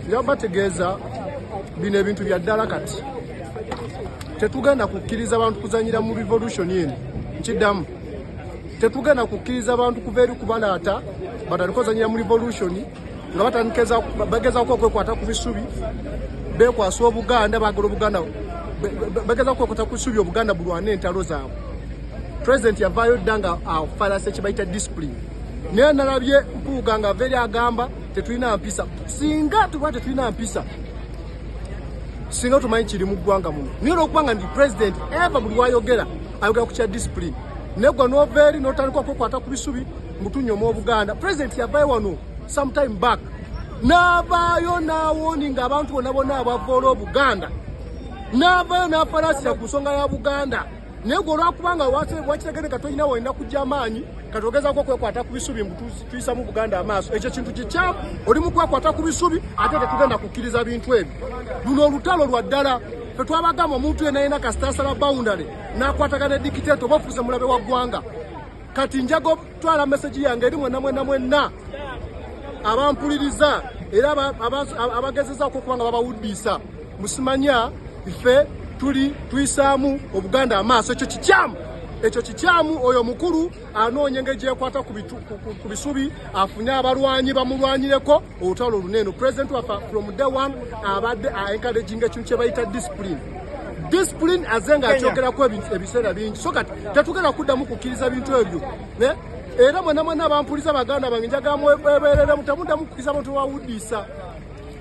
Njabategeeza bino ebintu bya ddala. Kati tetugenda kukkiriza bantu kuzanyira mu revolution eno. Nkiddamu, tetugenda kukkiriza bantu kuva eri kubalaata batandika ozanyira mu revolution nga bagezaako okwekwata ku bisubi, bekwasa Obuganda, bagala Obuganda, bagezaako okwekwata ku bisubi, Obuganda bulwane entalo zaabwe. President yavaayo dda nga afalasa ekibayita discipline, naye nalabye Mpuuga nga ava eri agamba tetulina mpisa. Singa tuba tetulina mpisa, singa tumanyi kiri mu ggwanga muno. Naye olwokubanga ndi president eva buli wayogera ayogera ku kya discipline, naye gwe nova eri notandika okwekwata ku bisubi mutunyoma Obuganda. President yavayo wano sometime back, n'avaayo n'awarninga abantu bonna bonna abavoola Obuganda, n'avaayo n'afalasira ku nsonga ya Buganda. Naye gwe olwakubanga wakitegere nga tolina wolina kujja amaanyi, kati ogezaako okwekwata ku bisubi mbu tuyisamu Buganda amaaso. Ekyo kintu kikyamu, oli mu kwekwata ku bisubi, ate tetugenda kukkiriza bintu ebyo. Luno olutalo lwa ddala. Fe twabagamba, omuntu yenna yena kasita asala boundary n'akwatagana ne dictator, oba ofuuse mulabe wa ggwanga. Kati njaga otwala message yange eri mwenna mwenna mwenna abampuliriza era abagezezaako okuba nga babawuddiisa, musimanya ffe tuli tuyisaamu Obuganda amaaso. Ekyo kikyamu, ekyo kikyamu. Oyo mukulu anoonya engeri gyekwata ku bisubi, afune abalwanyi bamulwanyireko olutalo lunene. President waffe from day one abadde encouraging ekintu kye bayita discipline. Discipline aze nga akyogerako ebiseera bingi. So kati tetugenda kuddamu kukkiriza bintu ebyo. Era mwena mwena abampuliza, baganda bange, njagala mwebereremu, temuddamu kukkiriza bantu bawuddiisa.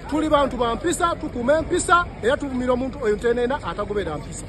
Tuli bantu bampisa, tukuuma empisa, era tuvumira omuntu oyo ntenena atagobera mpisa.